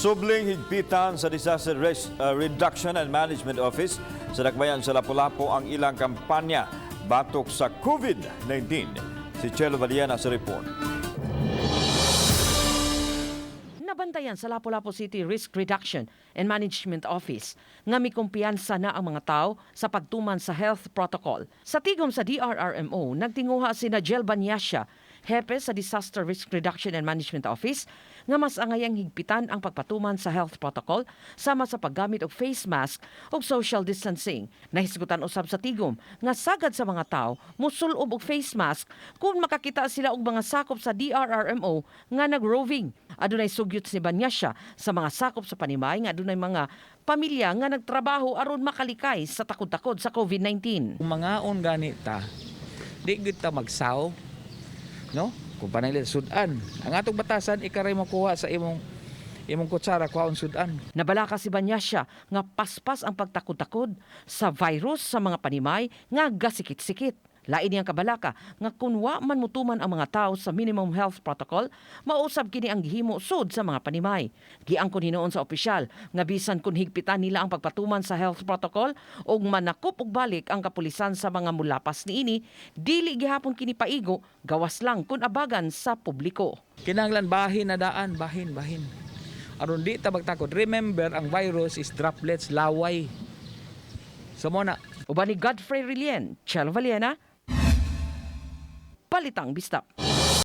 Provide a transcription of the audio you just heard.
Subling higpitan sa Disaster Reduction and Management Office sa Dakbayan sa Lapu-Lapu ang ilang kampanya batok sa COVID-19. Si Chelo Valiana sa report. Nabantayan sa Lapu-Lapu City Risk Reduction and Management Office nga mikumpiyansa na ang mga tao sa pagtuman sa health protocol. Sa tigom sa DRRMO, nagtinguha si Jel Banyasya, hepe sa Disaster Risk Reduction and Management Office, nga mas angayang higpitan ang pagpatuman sa health protocol sama sa paggamit og face mask ug social distancing. Nahisgutan usab sa tigom nga sagad sa mga tao musulob og face mask kung makakita sila og mga sakop sa DRRMO nga nag-roving. Adunay sugyot si Banyasya sa mga sakop sa panimay nga adunay mga pamilya nga nagtrabaho aron makalikay sa takod-takod sa COVID-19. Kung mangaon gani ta, di gud ta magsaw. No? Kung panay sudan. Ang atong batasan ikaray makuha sa imong imong kutsara, kuhaon sudan. Nabalaka si Banyasya nga paspas ang pagtakod-takod sa virus sa mga panimay nga gasikit-sikit. Lain niyang kabalaka nga kung wa man mutuman ang mga tao sa minimum health protocol, mausab kini ang gihimo sud sa mga panimay. Giangkon hinuon sa opisyal nga bisan kung higpitan nila ang pagpatuman sa health protocol ug manakop og balik ang kapulisan sa mga mulapas niini, dili gihapon kini paigo, gawas lang kung abagan sa publiko. Kinahanglan bahin na daan, bahin, bahin. Aron di ta magtakod. Remember, ang virus is droplets, laway. So mo na. Uban ni Godfrey Rilien, Chelo Valiena, Balitang Bisdak.